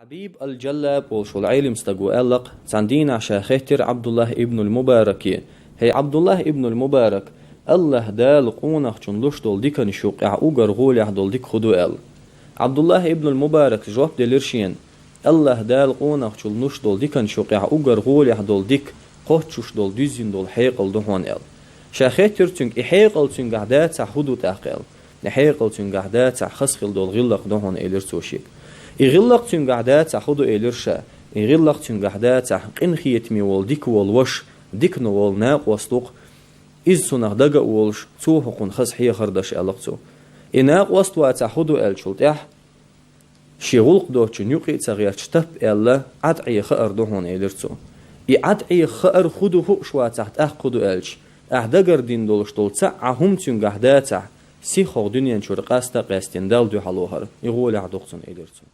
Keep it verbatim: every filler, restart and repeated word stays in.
Хьабиб аль-Джаллаб волуш волу Ӏелим стага аьлла-кх, цхьана дийнахь ша хеттира Ӏабдуллахь ибн аль-Мубараке: «ХӀей, Ӏабдуллахь ибн аль-Мубарак, Аллахь Дала къонахчунна луш долу диканаш юкъехь уггар гӀолехь долу дика хӀун ду?» — аьлла. Ӏабдуллахь ибн аль-Мубарак жоп делира шена: «Аллахь Дала къонахчунна луш долу диканаш юкъехь уггар гӀолехь долу дика, кхоччуш долу дуьззина долу хьекъал ду хьуна», — аьлла. Ша хеттира цуьнга: «И хьекъал цуьнгахь дацахь хӀун ду тӀаккха?» — аьлла. «И хьекъал цуьнгахь дацахь хаза хилла долу гӀиллакх ду хьуна», — элира цо шега. «И гӀиллакх цуьнгахь дацахь хӀун ду?» — элира ша. «И гӀиллакх цуьнгахь дацахь, къинхетаме волу дика волу ваша, дикано волу накъост ву-кх, иза цунах дага а волуш, цо хьуна хаза хьехар деш», — аьлла-кх цо. «И накъост вацахь хӀун ду?» — аьллачул тӀаьхьа, шен гӀуллакх доцучунна юкъа а ца гӀерташ, тап аьлла, Ӏад Ӏеха хаар ду хьуна, элира цо. И Ӏад Ӏеха хаар хӀун ду хууш вацахь, тӀаккха хӀун ду аьлча, ахь дагардина долуш долу цхьа а хӀума цуьнгахь дацахь, сихха хӀокху дуьнен чуьра къаста а къаьстина, Далла дуьхьало хӀара, и гӀолехь ду-кх цунна, элира цо.